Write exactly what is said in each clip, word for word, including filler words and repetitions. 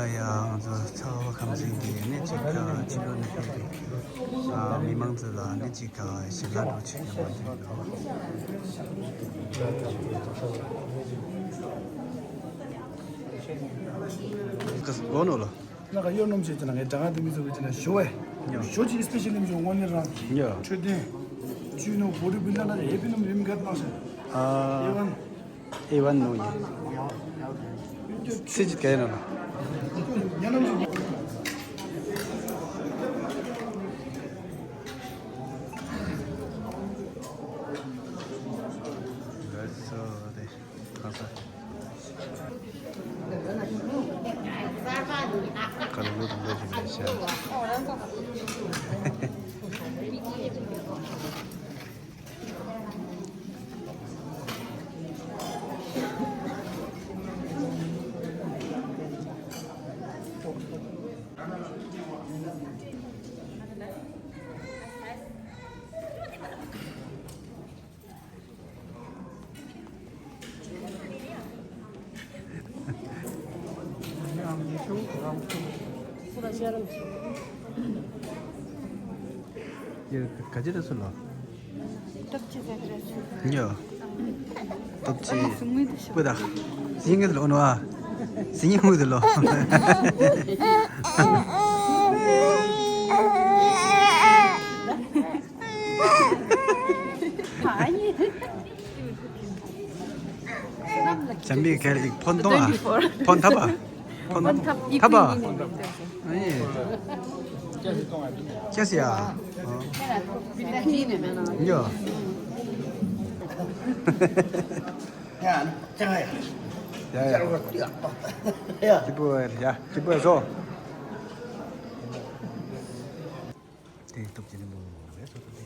ཡ། ང་ཚོ་ཚ་བ་ཁམས་ཚན་གྱི་ནི་གཅིག་ག་ཕྱི་ལོགས་ནས་ཕེབས་པའི་ཨ་མི་མང་ཚོ་ལ་ནི་གཅིག་ག་ཞལ་ལག་འགྲོ་ཆེད་ཡོང་བ་ཡིན་ནོ། ལོ་ནོ་ལོ། ང་ག་ཡོད་ནོམ་ཞིག་ཅེ་ན་ངས་དྲང་ང་དེ་མི་ཚོ་གི་ཅེ་ན་ཞོ་བས། ཡོ། ཞོ་ཅིག་སི་པེ་ཤལ་ནི་མི་ཞོ་དངོས་གནས་རང་། ཡོ། འཕྲོད་བསྟེན། བཅུད་ནོ་བོ་ཌི་བིལ་ཌར་ན་ཧེ་པི་ནོམ་རིམ་གད་ནང་ཞིག་ཨ། ཨེ་ཝན། ཨེ་ཝན་ནོ་ཡེ། སི་ཅིག་ག་ཡིན་ནོ་ལ། ཉ་ནམ་ཞིག་ག་ས། ཡ། ག་ཅི་རེད་སོ་ལོ། སྟོབས་ཆེ་ཟེར་རེད། ཉོ། སྟོབས་ཆེ། སུ་ངུས་དུ་ཤོག་པོ་ད། སིང་ངེ་ལོ་ནོ་ཨ། སིང་ངེ་ངུས་དུ་ལོ། འཇམ་པའི་ཁལ་ལིག་ཕོན་གཏོང་ཨ། ཕོན་ཐབ་ཨ། ཕོན་ཐབ་ཨ། ཅེས་ཡ། ཡོ། ཡ་ཡ། ཅི་པོ་ཡ་ཅི་པོ་ཡ་ཟོ། དེ་སྟོབས་ཆེན་པོ་རེད་སོ་སོ་དེ།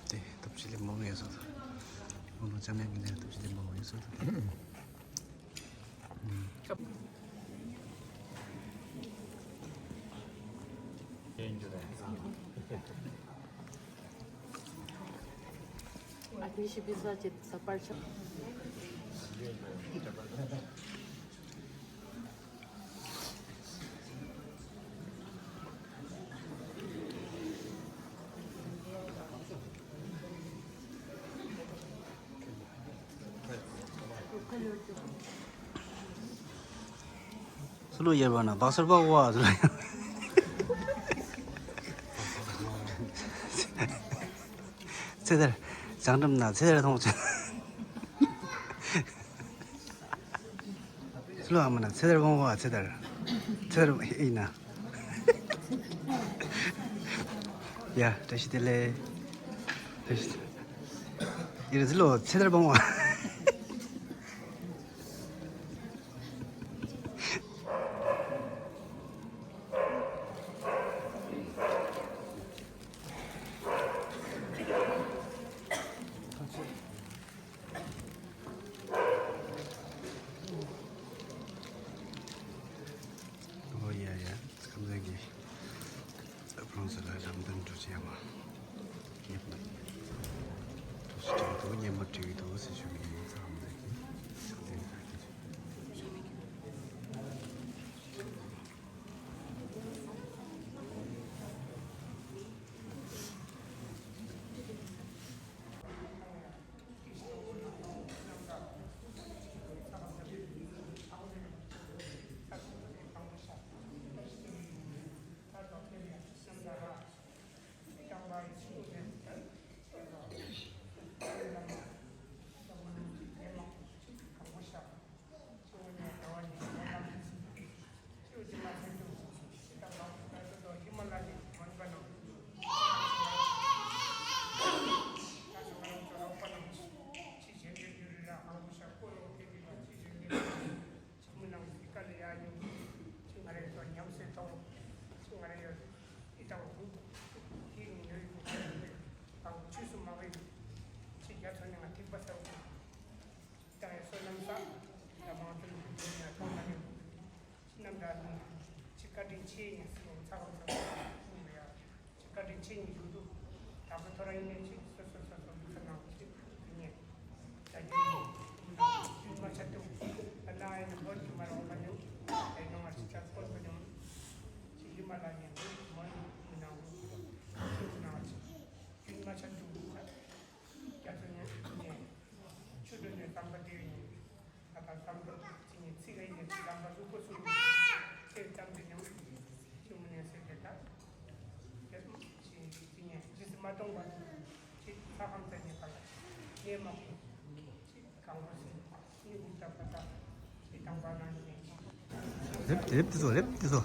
དེ་སྟོབས་ཆེན་པོ་རེད་སོ་སོ། ཁོང་ལ་ཅམ་ཡང་གི་ལས་སྟོབས་ཆེན་པོ་རེད་སོ་སོ། སུ་ལུ་ཡེར་བ་ན་བག་སར་བག་བ་སུ་ལུ་ཡེར། ཚེ་ཐར། བྱང་འགྲམ་ན་ཚེ་ཐར་མཐོང་ཚེ། སུ་ལུ་ཨ་མ་ན་ཚེ་ཐར་བོང་བ་ཚེ་ཐར། ཚེ་ཐར་ཨི་ན། ཡ་བཀྲ་ཤིས་བདེ་ལེགས། བཀྲ་ཤིས་བདེ་ལེགས། ཡེ་རེ་སུ་ལུ་ཚེ་ཐར་བོང་བ། ཨོ་ཡ་ཡ། ཁམས་ཚན་གྱི་ཨ་ཕྲུག་ཚོ་ལ་རང་དོན་འགྲོ་ཆེ་ཡ་མ། ཉེས་པ་འགྲོ་ཆེ་འགྲོ་འདུག་ཉེས་པ་འགྲིག་གི་འདུག་ཟེར་ཞུ་གི་ཡིན། ཁམས་ཚན་གྱི་ཁམས་ཚན་གྱི། ང་ཚོ་རང་ཡིན་ནས་ཅིག་སོ་སོ་སོ་སོ་མི་ཚེ་ནང་ཅིག་དེ་ནས་ད་རྒྱུན་རྒྱུན་མ་ཆད་དུ་ད་ལྟ་ཨེ་ནི་བོད་ཀྱི་མ་རོགས་པ་ཉུང་ཨེ་ནང་ང་ཅིག་ད་བོད་པ་ཉུང་ཅིག་ཡིན་མ་ལ་ཉན་དུ་མ་ཡིན་མི་ནང་ཅིག་ཡིན་མ་ཆད་དུ་ད་རྒྱ་མཚོ་ཉན་ཉན་ཆུ་དུ་ཉན་བསམ་པ་དེ་ཡིན། ད་ལྟ་བསམ་གྲུབ་ཅི་ཉིད་ཚིག་གི་ཉིད་བསམ་པ་གཟུགས་པོ་གསུམ་དེ་ཙམ་གྱི་ཉམས་ཤིང་མི་ཉན་ཟེར་ཏེ་ད་དེ་ཅི་ཅི་ཉན་ཇི་སྲིད་མ་གཏོང་བར་ཅི་ས་ཁམས་ཙམ་ཉིད་པ་ལ་གནས་མ་དགོས་ཅི་གང་པོ་ཟིན་ནི་འུ་ད་པ་ད་ཅི་དང་པ་ན་ནི་ཅི། རེབ་རེབ་དེ་ཚོ་རེབ་དེ་ཚོ།